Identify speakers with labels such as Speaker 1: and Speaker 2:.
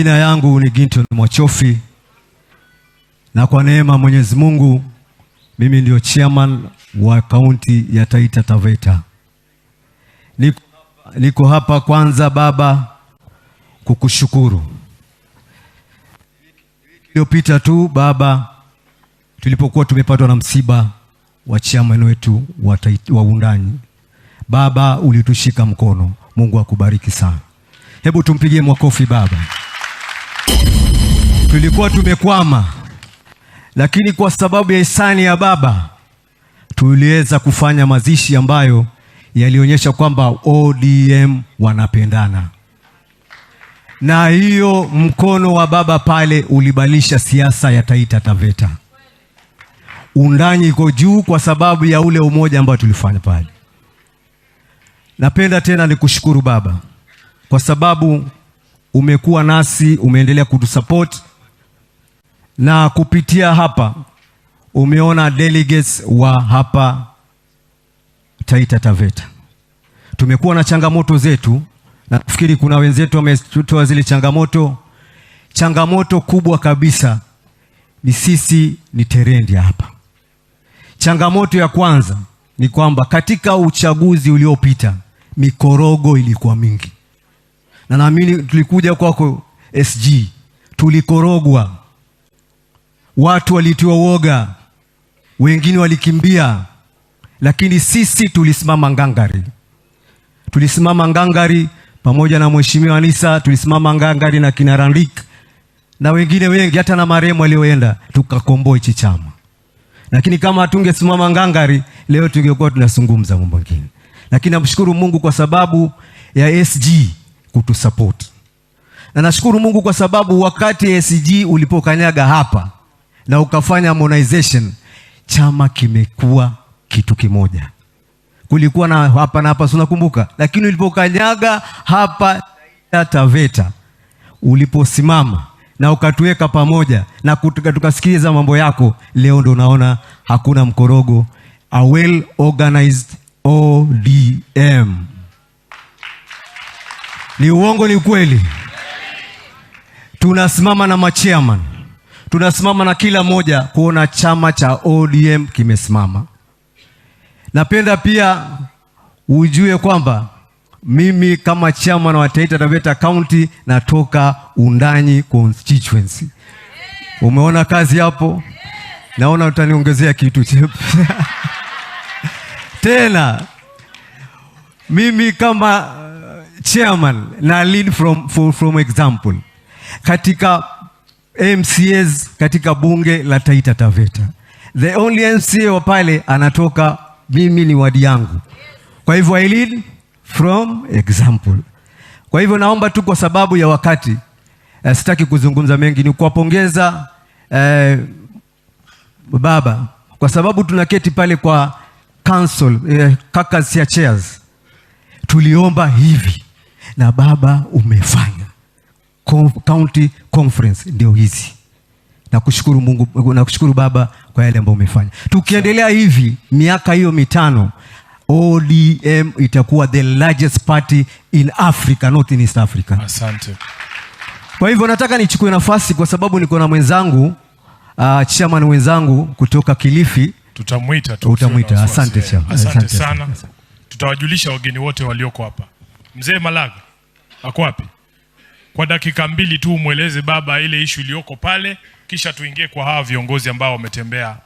Speaker 1: Jina yangu ni Ginton Mwachofi na kwa neema Mwenyezi Mungu mimi ndio chairman wa kaunti ya Taita Taveta. Niko hapa kwanza, baba, kukushukuru. Iliyopita tu, baba, tulipokuwa tumepatwa na msiba wa chairman wetu wa Wundanyi, baba, ulitushika mkono. Mungu akubariki sana. Hebu tumpigie makofi baba. Tulikuwa tumekwama, lakini kwa sababu ya hisani ya baba tuliweza kufanya mazishi ambayo yalionyesha kwamba ODM wanapendana, na hiyo mkono wa baba pale ulibadilisha siasa ya Taita Taveta. Wundanyi iko juu kwa sababu ya ule umoja ambao tulifanya pale. Napenda tena nikushukuru baba, kwa sababu umekuwa nasi, umeendelea kutusupport na kupitia hapa umeona delegates wa hapa Taita Taveta. Tumekuwa na changamoto zetu, na nafikiri kuna wenzetu wametoa zile changamoto. Changamoto kubwa kabisa ni sisi ni terrain hapa. Changamoto ya kwanza ni kwamba katika uchaguzi uliopita mikorogo ilikuwa mingi, na naamini tulikuja kwako SG, tulikorogwa, watu walitiwa woga, wengine walikimbia, lakini sisi tulisimama ngangari. Tulisimama ngangari pamoja na Mheshimiwa Anisa, tulisimama ngangari na kina Randik na wengine wengi, hata na marehemu walioenda, tukakomboa hichi chama. Lakini kama hatungesimama ngangari leo tungekuwa tunazungumza mambo mengine. Lakini namshukuru Mungu kwa sababu ya SG kutusupport. Na nashukuru Mungu kwa sababu wakati SG ulipokanyaga hapa na ukafanya harmonization, chama kimekuwa kitu kimoja. Kulikuwa na hapa na hapa, si unakumbuka? Lakini ulipokanyaga hapa Taveta, uliposimama na ukatuweka pamoja na tukasikiliza mambo yako, leo ndo unaona hakuna mkorogo, a well organized ODM. Ni uongo? Ni ukweli? Tunasimama na machairman, tunasimama na kila moja kuona chama cha ODM kimesimama. Napenda pia ujue kwamba mimi kama chairman wa Taita Taveta County natoka Wundanyi constituency. Umeona kazi hapo? Naona utaniongezea kitu tena. Mimi kama chairman na lead from example katika MCAs katika bunge la Taita Taveta, the only MCA wa pale anatoka, mimi ni wadi yangu, kwa hivyo I lead from example. Kwa hivyo naomba tu kwa sababu ya wakati sitaki kuzungumza mengi, ni kuwapongeza baba kwa sababu tunaketi pale kwa council caucus ya chairs, tuliomba hivi na baba umefanya. County conference ndio hizi. Nakushukuru Mungu, nakushukuru baba kwa yale ambayo umefanya. Tukiendelea hivi miaka hiyo 5, ODM itakuwa the largest party in Africa, not in East Africa.
Speaker 2: Asante.
Speaker 1: Kwa hivyo nataka nichukue nafasi kwa sababu niko na mwenzangu chairman mwenzangu kutoka Kilifi.
Speaker 2: Tutamwita tu.
Speaker 1: Utamwita.
Speaker 2: Usiwe na wasiwasi.
Speaker 1: Asante, chairman.
Speaker 2: Asante
Speaker 1: Asante
Speaker 2: sana. Tutawajulisha wageni wote walioko hapa. Mzee Malaga ako wapi? Kwa dakika 2 tu umweleze baba ile issue iliyoko pale, kisha tuingie kwa hawa viongozi ambao wametembea.